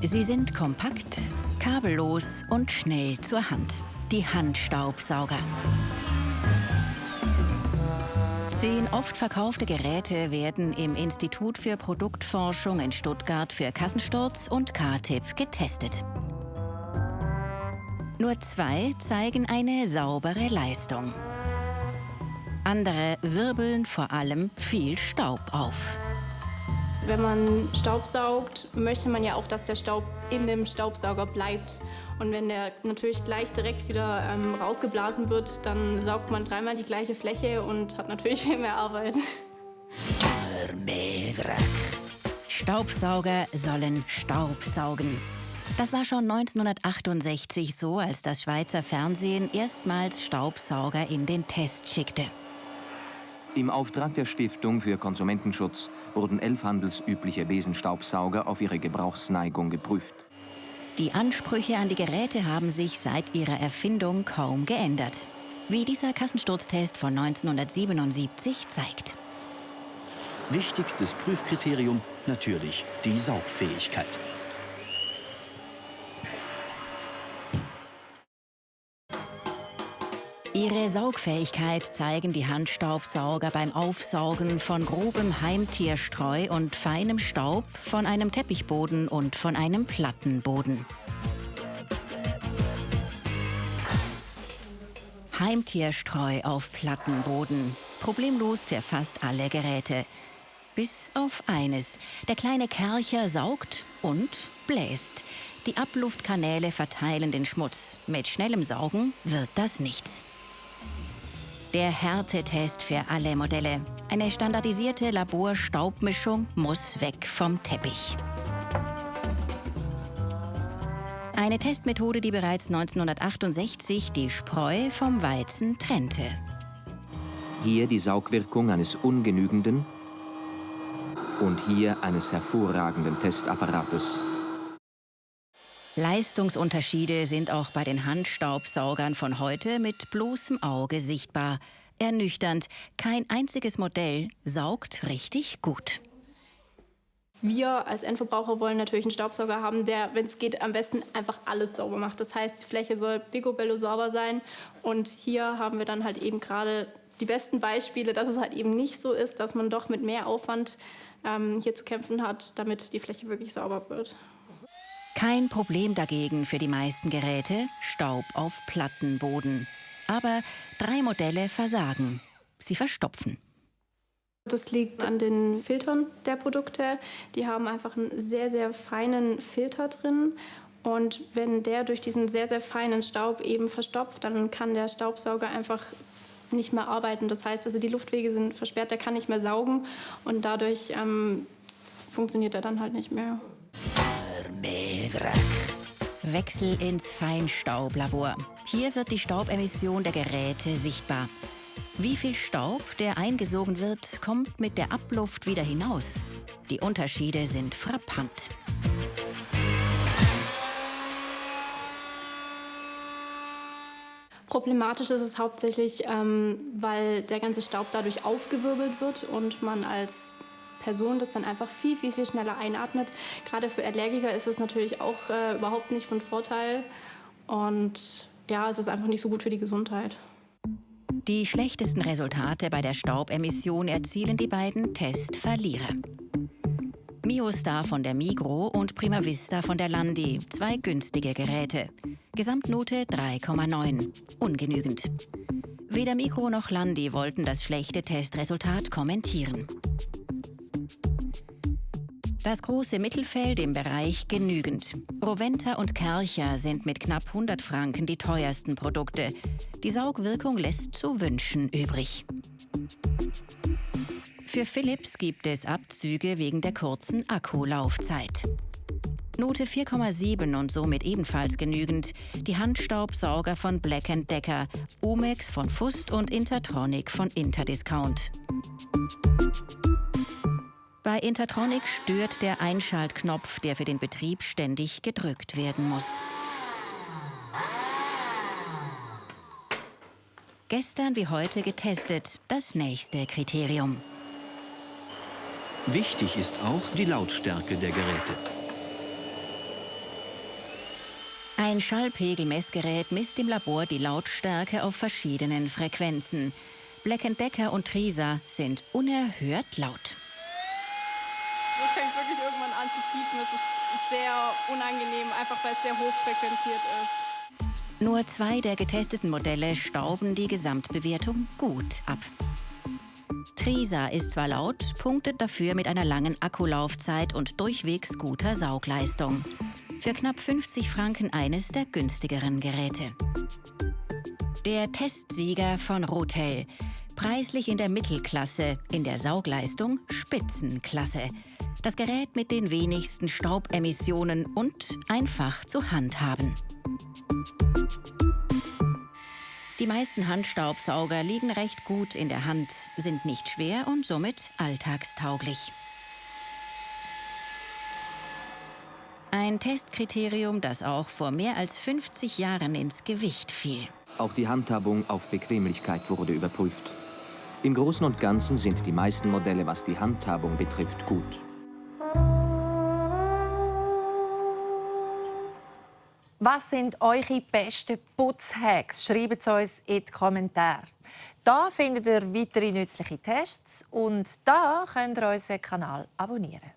Sie sind kompakt, kabellos und schnell zur Hand. Die Handstaubsauger. 10 oft verkaufte Geräte werden im Institut für Produktforschung in Stuttgart für Kassensturz und K-Tip getestet. Nur 2 zeigen eine saubere Leistung. Andere wirbeln vor allem viel Staub auf. Wenn man Staub saugt, möchte man ja auch, dass der Staub in dem Staubsauger bleibt. Und wenn der natürlich gleich direkt wieder rausgeblasen wird, dann saugt man 3-mal die gleiche Fläche und hat natürlich viel mehr Arbeit. Staubsauger sollen Staub saugen. Das war schon 1968 so, als das Schweizer Fernsehen erstmals Staubsauger in den Test schickte. Im Auftrag der Stiftung für Konsumentenschutz wurden 11 handelsübliche Besenstaubsauger auf ihre Gebrauchsneigung geprüft. Die Ansprüche an die Geräte haben sich seit ihrer Erfindung kaum geändert. Wie dieser Kassensturztest von 1977 zeigt. Wichtigstes Prüfkriterium natürlich die Saugfähigkeit. Ihre Saugfähigkeit zeigen die Handstaubsauger beim Aufsaugen von grobem Heimtierstreu und feinem Staub von einem Teppichboden und von einem Plattenboden. Heimtierstreu auf Plattenboden. Problemlos für fast alle Geräte. Bis auf eines. Der kleine Kercher saugt und bläst. Die Abluftkanäle verteilen den Schmutz. Mit schnellem Saugen wird das nichts. Der Härtetest für alle Modelle. Eine standardisierte Laborstaubmischung muss weg vom Teppich. Eine Testmethode, die bereits 1968 die Spreu vom Weizen trennte. Hier die Saugwirkung eines ungenügenden und hier eines hervorragenden Testapparates. Leistungsunterschiede sind auch bei den Handstaubsaugern von heute mit bloßem Auge sichtbar. Ernüchternd, kein einziges Modell saugt richtig gut. Wir als Endverbraucher wollen natürlich einen Staubsauger haben, der, wenn es geht, am besten einfach alles sauber macht. Das heißt, die Fläche soll picobello sauber sein. Und hier haben wir dann halt eben gerade die besten Beispiele, dass es halt eben nicht so ist, dass man doch mit mehr Aufwand hier zu kämpfen hat, damit die Fläche wirklich sauber wird. Kein Problem dagegen für die meisten Geräte, Staub auf Plattenboden. Aber 3 Modelle versagen. Sie verstopfen. Das liegt an den Filtern der Produkte. Die haben einfach einen sehr, sehr feinen Filter drin. Und wenn der durch diesen sehr, sehr feinen Staub eben verstopft, dann kann der Staubsauger einfach nicht mehr arbeiten. Das heißt, also die Luftwege sind versperrt, der kann nicht mehr saugen. Und dadurch funktioniert er dann halt nicht mehr. Wechsel ins Feinstaublabor. Hier wird die Staubemission der Geräte sichtbar. Wie viel Staub, der eingesogen wird, kommt mit der Abluft wieder hinaus. Die Unterschiede sind frappant. Problematisch ist es hauptsächlich, weil der ganze Staub dadurch aufgewirbelt wird und man als Person das dann einfach viel, viel, viel schneller einatmet. Gerade für Allergiker ist es natürlich auch überhaupt nicht von Vorteil. Und ja, es ist einfach nicht so gut für die Gesundheit. Die schlechtesten Resultate bei der Staubemission erzielen die beiden Testverlierer. Miostar von der Migros und Primavista von der Landi, 2 günstige Geräte. Gesamtnote 3,9, ungenügend. Weder Migros noch Landi wollten das schlechte Testresultat kommentieren. Das große Mittelfeld im Bereich genügend. Roventa und Kärcher sind mit knapp 100 Franken die teuersten Produkte. Die Saugwirkung lässt zu wünschen übrig. Für Philips gibt es Abzüge wegen der kurzen Akkulaufzeit. Note 4,7 und somit ebenfalls genügend. Die Handstaubsauger von Black & Decker, Omex von Fust und Intertronic von Interdiscount. Bei Intertronic stört der Einschaltknopf, der für den Betrieb ständig gedrückt werden muss. Gestern wie heute getestet, das nächste Kriterium. Wichtig ist auch die Lautstärke der Geräte. Ein Schallpegelmessgerät misst im Labor die Lautstärke auf verschiedenen Frequenzen. Black & Decker und Trisa sind unerhört laut. Das fängt wirklich irgendwann an zu piepen. Das ist sehr unangenehm, einfach weil es sehr hochfrequentiert ist. Nur 2 der getesteten Modelle stauben die Gesamtbewertung gut ab. Trisa ist zwar laut, punktet dafür mit einer langen Akkulaufzeit und durchwegs guter Saugleistung. Für knapp 50 Franken eines der günstigeren Geräte. Der Testsieger von Rotel. Preislich in der Mittelklasse, in der Saugleistung Spitzenklasse. Das Gerät mit den wenigsten Staubemissionen und einfach zu handhaben. Die meisten Handstaubsauger liegen recht gut in der Hand, sind nicht schwer und somit alltagstauglich. Ein Testkriterium, das auch vor mehr als 50 Jahren ins Gewicht fiel. Auch die Handhabung auf Bequemlichkeit wurde überprüft. Im Großen und Ganzen sind die meisten Modelle, was die Handhabung betrifft, gut. Was sind eure besten Putzhacks? Schreibt es uns in die Kommentare. Da findet ihr weitere nützliche Tests und da könnt ihr unseren Kanal abonnieren.